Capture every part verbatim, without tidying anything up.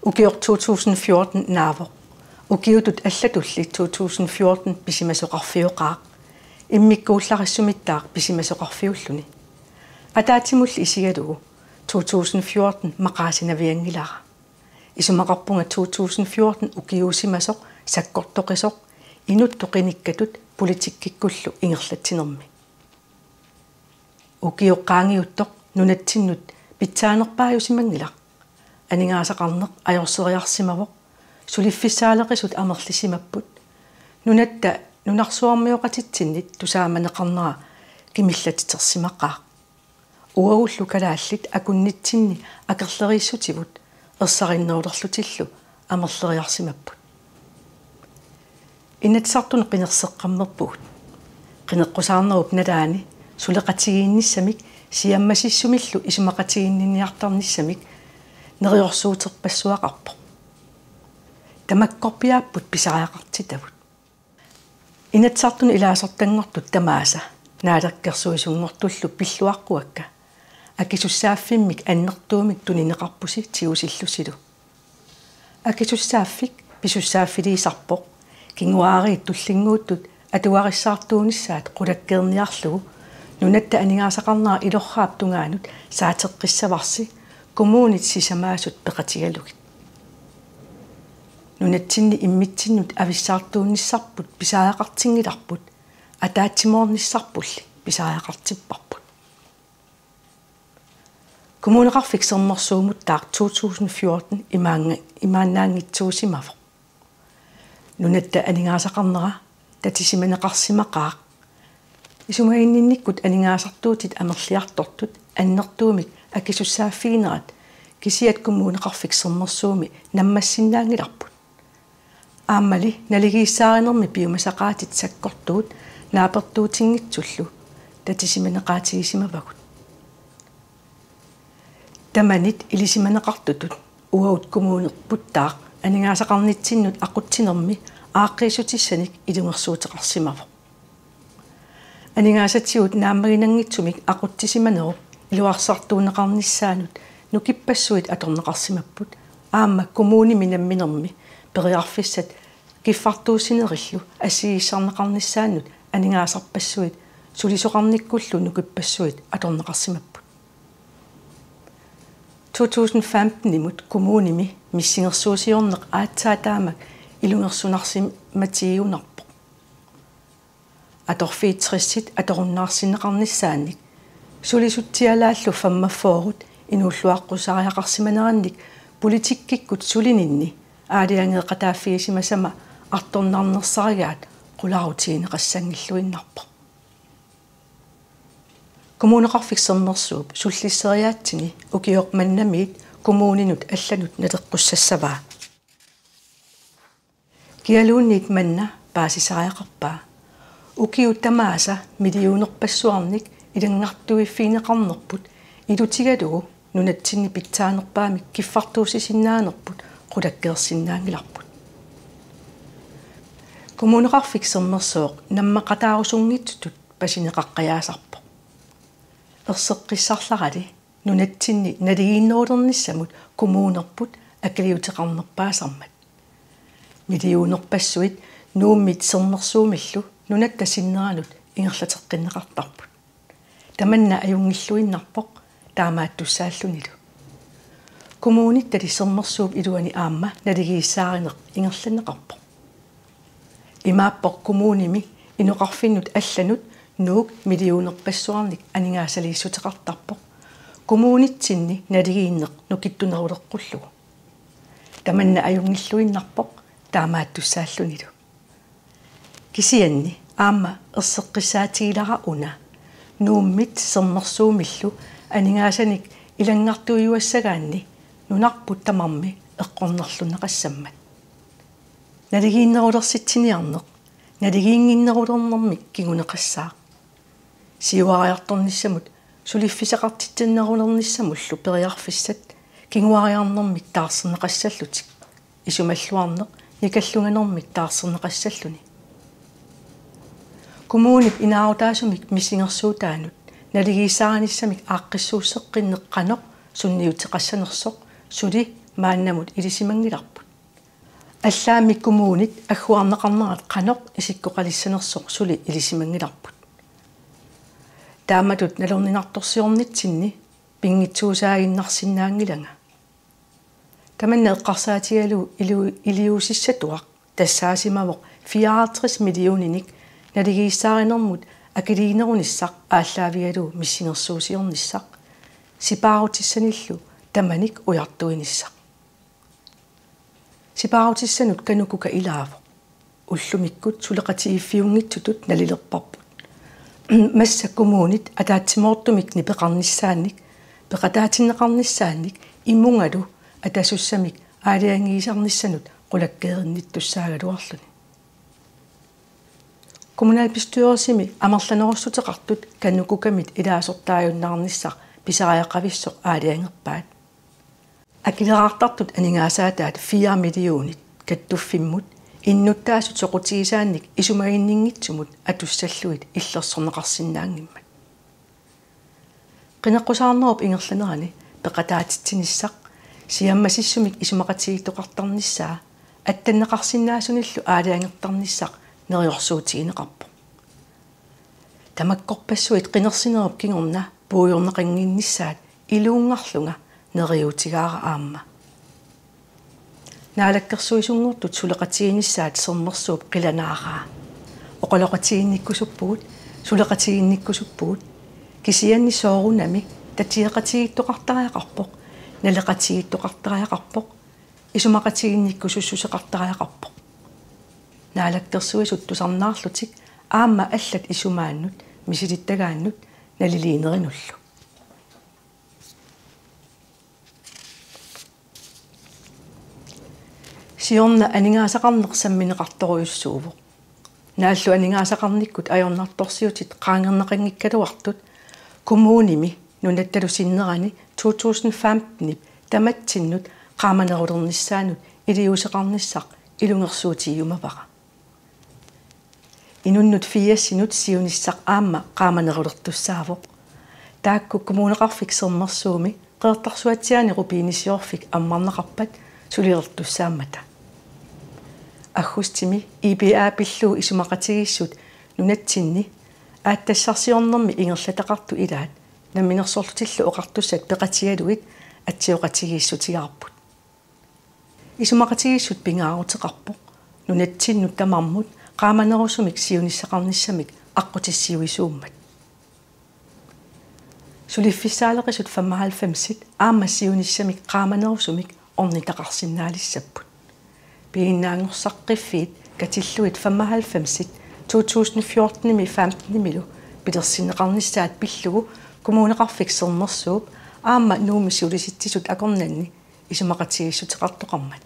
Ukioq to tusind fjorten naavoq. Ukiutut allatulli to tusind fjorten pisimasoqarfioqaaq. Immikkuullarissumittaaq pisimasoqarfiulluni. Ataatsimulli isigalugu to tusind fjorten maqaasinavianngilara. Isumaqarpunga to tusind fjorten ukiuusimasoq sakkortoqisoq inuttut qinikkatut politikkikkullu ingerlatsinermi. Ukioq qaangiuttoq nunatsinnut pitsaanerpaajusimanngilaq. Aningaasaqarneq ajorseriarsimavoq. Suliffissaaleqisut amerlisimapput. Nunatta nunarsuarmioqatitsinnit tusaamaneqarnera kimillatitersimaqaaq. Uagullu kalaallit akunnitsinni akerleriissutivut ersarinnerulerlutillu amerleriarsimapput. Inatsisartunut qinerseqqammerpugut. Qineqqusaarnerup nalaani suleqatigiinnissamik siammasissumillu isumaqatigiinniartarnissamik neriorsuuterpassuaqarpoq. Tamakkorpiaapput pisariaqartitavut. Inatsisartunut ilaasortanngortut tamaasa naalakkersuisunngortullu pilluaqquakka. Akisussaaffimmik annertuumik tunineqarpusi tigusillusilu. Akisussaaffik pisussaaffiliisarpoq, kinguaariit tullinnguuttut atugarissaartuunissaat qulakkeerniarlugu nunatta aningaasaqarnera ilorraap tungaanut saateqqissavarsi kommunit sisamaasut peqatigalugit. Nunatsinni immitsinnut avissaartuunnissarput pisariaqartinngilarput, ataatsimoornissarpulli pisariaqartipparput. Kommuneqarfik Sermersuumuttaaq to tusind fjorten imaannga-, imaannaanngitsuusimavoq. Nunatta aningaasaqarnera tatisimaneqarsimaqaaq. Isumaginninnikkut aningaasartuutit amerliartortut annertuumik akisussaaffiginerat kisiat Kommuneqarfik Sermersuumi nammassinnaanngilarput. Aammali naligiissaarinermi piumasaqaatit sakkortuut naapertuutinngitsullu tatisimaneqaatigisimavagut. Tamanit ilisimaneqartutut uagut kommunerputtaaq aningaasaqarnitsinnut aqutsinermi aaqqiissutissanik ilungersuuteqarsimavoq. Aningaasatigut naammaginanngitsumik aqutsisimanerup iluarsartuunneqarnissaanut nukippassuit atorneqarsimapput aamma kommunimi namminermi periarfissat kiffartuussinerillu assigiissarneqarnissaannut aningaasarpassuit sulisoqarnikkullu nukippassuit atorneqarsimapput. To tusind femtenimut kommunimi missingersuusiorneq aatsaat taamak ilungersunarsimatigigunarpoq. Atorfiit tressit atorunnaarsinneqarnissaannik sulisutsialaallu femogfyrret inuulluaqqusariaqarsimanerannik politikkikkut sulininni aalajangeeqataaffigisimasama artornarnersarigaat qularutigineqassanngilluinnarpoq. Kommuneqarfik Sermersuup sullisseriaatsini ukioq mannamiit kommuninut allanut naleqqussassavaa. Kialuunniit manna paasisariaqarpaa. Ukiut tamaasa millionerpassuarnik ilanngartuiffigineqarnerput ilutigalugu nunatsinni pitsaanerpaamik kiffartuussisinnaanerput qulakkeersinnaanngilarput. Kommuneqarfik Sermersooq nammaqataarusunngitsutut pasineqaqqajaasarpoq. Erseqqissarlarali nunatsinni naligiinnerulernissamut kommunerput akiliuteqarnerpaasarmat. Millionerpassuit Nuummit Sermersuumillu nunatta sinneranut ingerlateqqinneqartarput. Tamanna ajunngilluinnarpoq taamaattussaallunilu. Kommunittali Sermersuup iluani aamma naligiissaarineq ingerlanneqarpoq. Imaappoq kommunimi inoqarfinnut allanut Nuuk millionerpassuarnik aningaasaliissuteqartarpoq kommunitsinni naligiinneq nukittuneruleqqullugu. Tamanna ajunngilluinnarpoq taamaattussaallunilu. Kisianni aamma erseqqissaatigilara una Nuummit Sermersuumillu aningaasanik ilanngartuiuassagaanni nunarput tamarmi eqqornerlunneqassammat. Naligiinnerulersitsiniarneq naligiinnginnerulernermik kinguneqassaaq. Siuariartornissamut suliffisaqartitsinnerulernissamullu periarfissat kinguariarnermik taarserneqassallutik. Isumalluarneq nikallunganermik taarserneqassalluni. Kommunip inaarutaasumik missingersuutaanut naligiissaarinissamik aaqqissuusseqqinneq qanoq sunniuteqassanersoq suli maannamut ilisimanngilarput. Allaammi kommunit agguarneqarnerat qanoq isikkoqalissanersoq suli ilisimanngilarput. Taamatut nalorninartorsiornitsinni pinngitsuusaaginnarsinnaanngilanga. Tamanna eqqarsaatigalugu ilu-, iliuusissatuaq tassaasimavoq fireoghalvtreds millioninik naligiissaarinermut akiliinerunissaq aallaavigalugu missingersuusiornissaq, sipaarutissanillu tamanik ujartuinissaq. Sipaarutissanut KANUKOKA ilaavoq. Ullumikkut suleqatigiiffiunngitsutut nalilerparput. Massakkut kommunit ataatsimoortumik nipeqarnissaannik, peqataatinneqarnissaannik imungalu atasussamik aalajangiisarnissanut qulakkeerinnittussaagaluarluni. Kommunalbestyrelsimi amerlanerussuteqartut KANUKOKA-mit ilaasortaajunnaarnissaq pisariaqavissoq aalajangerpaat. Akileraartartut aningaasaataat fire millionit kattuffimmut innuttaasut soqutigisaannik isumaginninngitsumut atussallugit illersorneqarsinnaanngimmat. Qineqqusaarnerup ingerlanerani peqataatitsinissaq, siammasissumik isumaqatigiittoqartarnissaa, attanneqarsinnaasunillu aalajangertarnissaq neriorsuutigineqarpoq. Tamakkorpassuit qinersinerup kingorna puigorneqannginnissaat iluunngarlunga neriuutigaara aamma. Naalakkersuisunngortut suleqatigiinnissaat Sermersuup qilanaaraa. Oqaloqatigiinnikkusuppugut, suleqatigiinnikkusuppugut. Kisianni soorunami tatigeqatigiittoqartariaqarpoq, naleqatigiittoqartariaqarpoq, isumaqatigiinnikkusussuseqartariaqarpoq. Naalakkersuisut tusarnaarlutik aamma allat isumaannut misilittagaannut naliliinerinullu. Siorna aningaasaqarneq sammineqartorujussuuvoq. Naallu aningaasaqarnikkut ajornartorsiutit qaangerneqanngikkaluartut kommunimi nunattalu sinnerani to tusind femten-ip tamatsinnut qaamanerulernissaanut iliuuseqarnissaq ilungersuutigiumavara. Inunnut firsinut siunissaq aamma qaamanerulertussaavoq. Taakku Kommuneqarfik Sermersuumi Qeqertarsuatsiaani rubinisiorfik ammarneqarpat sulilertussaammata. Aggustimi I B A pillugu isumaqatigiissut nunatsinni aatsitassarsiornermi ingerlataqartut ilaat Namminersorlutillu Oqartussat peqatigalugit atsioqatigiissutigaarput. Isumaqatigiissut pingaaruteqarpoq nunatsinnut tamarmut qaamanerusumik siunissaqarnissamik aqqutissiuisuummat. Suliffissaaleqisut femoghalvfemsit aamma siunissamik qaamanerusumik ornitaqarsinnaalissapput. Piginnaanngorsaqqiffiit katillugit femoghalvfemsit to tusind fjorten-imi femten-imilu pilersinneqarnissaat pillugu Kommuneqarfik Sermersuup aamma Nuummi Siulisitsisut akornanni isumaqatigiissuteqartoqarmat.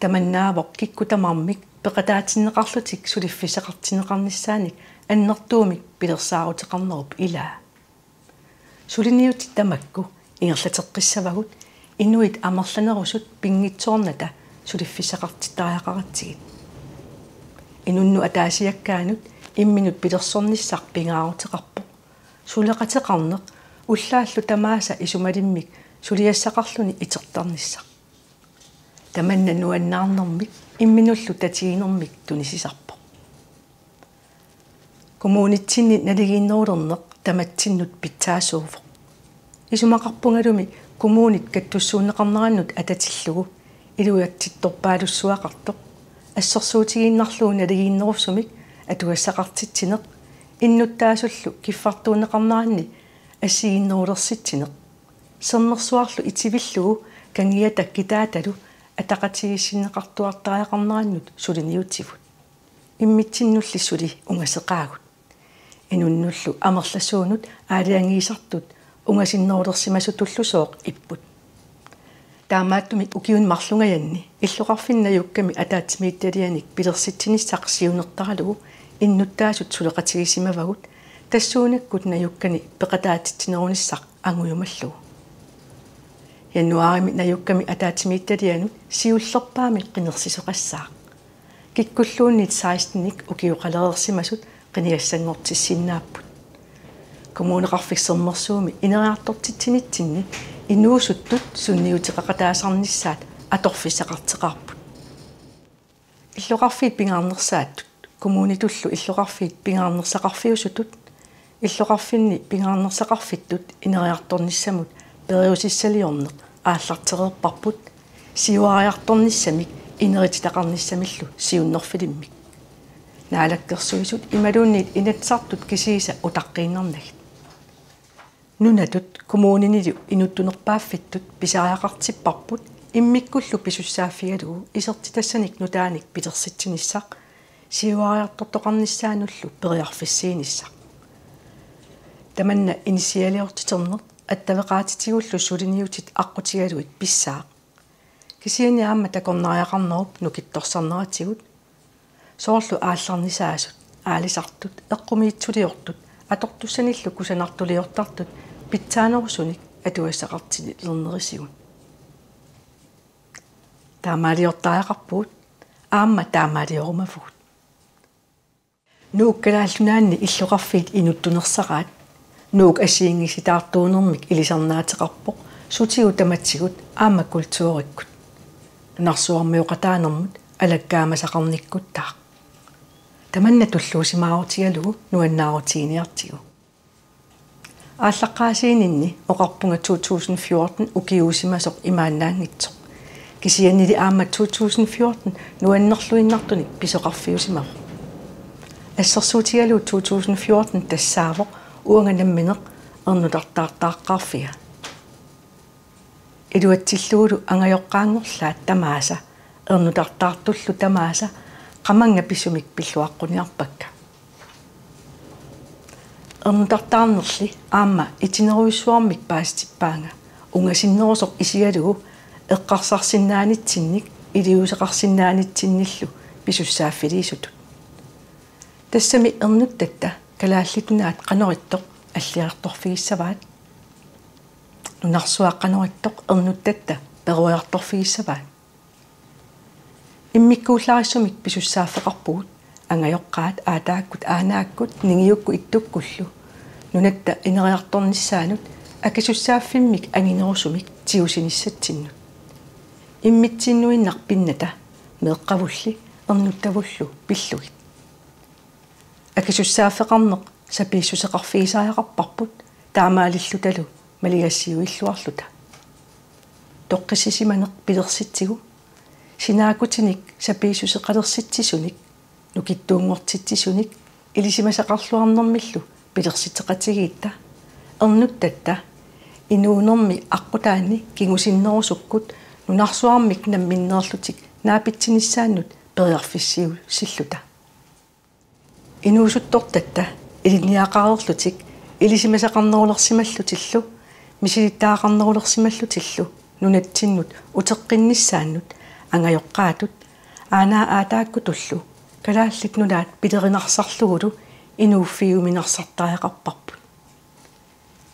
Tamannaavoq kikkut tamarmik peqataatinneqarlutik suliffissaqartinneqarnissaanik annertuumik pilersaaruteqarnerup ilaa. Suliniutit tamakku ingerlateqqissavagut inuit amerlanerusut pinngitsoornata suliffissaqartittariaqaratsigit. Inunnut ataasiakkaanut imminut pilersornissaq pingaaruteqarpoq. Suleqateqarneq ullaallu tamaasa isumalimmik suliassaqarluni itertarnissaq. Tamanna nuannaarnermik imminullu tatiginermik tunisisarpoq. Kommunitsinni naligiinnerulerneq tamatsinnut pitsaasuuvoq. Isumaqarpungalumi kommunit kattussuunneqarnerannut atatillugu iluatsittorpaalussuaqartoq, assersuutigiinnarlugu naligiinnerusumik atugassaqartitsineq, innuttaasullu kiffartuunneqarneranni assigiinnerulersitsineq, Sermersuarlu itivillugu Kangiata Kitaatalu ataqatigiissinneqartuartariaqarnerannut suliniutivut. Immitsinnulli suli ungaseqaagut. Inunnullu amerlasuunut aalajangiisartut ungasinnerulersimasutullusooq ipput. Taamaattumik ukiuni marlungajanni illoqarfinni najukkami ataatsimiititalianik pilersitsinissaq siunertaralugu innuttaasut suleqatigisimavagut, tassuunakkut najukkani peqataatitsinerunissaq angujumallugu. Januaarimi najukkami ataatsimiititalianut siullerpaamik qinersisoqassaaq. Kikkulluunniit seksten-nik ukioqalereersimasut qinigassanngortissinnaapput. Kommuneqarfik Sermersuumi ineriartortitsinitsinni Inuusuttut sunniuteqaqataasarnissaat atorfissaqarteqarput. Illoqarfiit pingaarnersaattut, kommunitullu illoqarfiit pingaarnersaqarfiusutut, illoqarfinni pingaarnersaqarfittut ineriartornissamut periusissaliorneq aallartereerparput, siuariartornissamik inerititaqarnissamillu siunnerfilimmik. Naalakkersuisut imaluunniit Inatsisartut kisiisa utaqqiinnarnagit. Nunatut kommuninilu inuttunerpaaffittut pisariaqartipparput immikkullu pisussaaffigalugu isertitassanik nutaanik pilersitsinissaq, siuariartortoqarnissaanullu periarfissiinissaq. Tamanna inissialiortiterneq attaveqaatitigullu suliniutit aqqutigalugit pissaaq. Kisianni aamma takornariaqarnerup nukittorsarneratigut, soorlu aallarnisaasut, aalisartut, eqqumiitsuliortut, atortussanillu kusanartuliortartut pitsaanerusunik atugassaqartilernerisigut. Taamaaliortariaqarpugut, aamma taamaaliorumavugut. Nuuk Kalaallit Nunaanni illoqarfiit inuttunersaraat. Nuuk assigiinngisitaartuunermik ilisarnaateqarpoq sutigut tamatigut aamma kulturikkut, nunarsuarmioqataanermut alakkaamasaqarnikkuttaaq. Tamanna tulluusimaarutigalugu nuannaarutiginiartigu. Aallaqqaasiininni oqarpunga to tusind fjorten ukiuusimasoq imaannaanngitsoq. Kisiannili aamma to tusind fjorten nuannerluinnartunik pisoqarfiusimavoq. Assersuutigalugu to tusind fjorten tassaavoq uanga nammineq ernutartaartaaqqaarfiga. Iluatsillugulu angajoqqaanngorlaat tamaasa, ernutartaartullu tamaasa, qamannga pisumik pilluaqquniarpakka. Ernutartaarnerli aamma itinerujussuarmik paasitippaanga, ungasinnerusoq isigalugu eqqarsarsinnaanitsinnik iliuuseqarsinnaanitsinnillu pisussaaffiliisutut. Tassami ernuttatta Kalaallit Nunaat qanoq ittoq alliartorfigissavaat? Nunarsuaq qanoq ittoq ernuttatta peroriartorfigissavaat? Immikkuullarissumik pisussaaffeqarpugut, angajoqqaat aataakkut aanaakkut ningiukkut ittukkullu, nunatta ineriartornissaanut akisussaaffimmik anginerusumik tigusinissatsinnut. Immitsinnuinnaq pinnata meeqqavulli ernuttavullu pillugit. Akisussaaffeqarneq sapiissuseqarfigisariaqarparput taamaalillutalu maligassiuilluarluta. Toqqissisimaneq pilersitsigu, sinaakkutinik sapiissuseqalersitsisunik, nukittuunngortitsisunik ilisimasaqarluarnermillu pilersitseqatigiitta, ernuttatta, inuunermi aqqutaani kingusinnerusukkut nunarsuarmik namminneerlutik naapitsinissaannut periarfissiuussilluta. Inuusuttortatta ilinniagaqareerlutik ilisimasaqarnerulersimallutillu misilittagaqarnerulersimallutillu nunatsinnut uteqqinnissaannut angajoqqaatut aanaa aataakkutullu Kalaallit Nunaat pilerinarsaarlugulu inuuffigiuminarsartariaqarparput.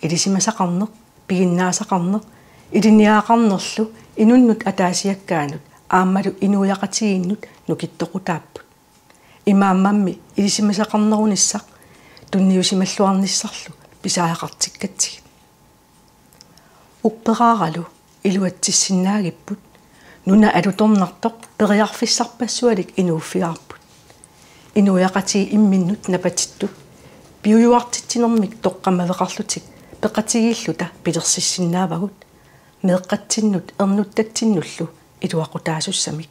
Ilisimasaqarneq, piginnaasaqarneq, ilinniagaqarnerlu inunnut ataasiakkaanut aammalu inuiaqatigiinnut nukittoqutaapput. Imaammammi ilisimasaqarnerunissaq tunniusimalluarnissarlu pisariaqartikkatsigit. Upperaaralu iluatsissinnaagipput, nuna alutornartoq periarfissarpassualik inuuffigaarput. Inuiaqatigiit imminnut napatittut piujuartitsinermik toqqammaveqarlutik peqatigiilluta pilersissinnaavarput, meeqqatsinnut ernuttatsinnullu iluaqutaasussamik.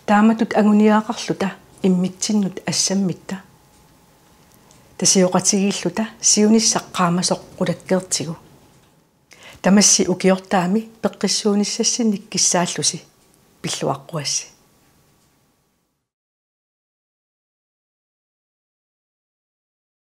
Taamatut anguniagaqarluta immitsinnut assammitta. Tasioqatigiilluta siunissaq qaamasoq qulakkeertigu. Tamassi ukiortaami peqqissuunissassinnik kissaallusi, pilluaqquassi.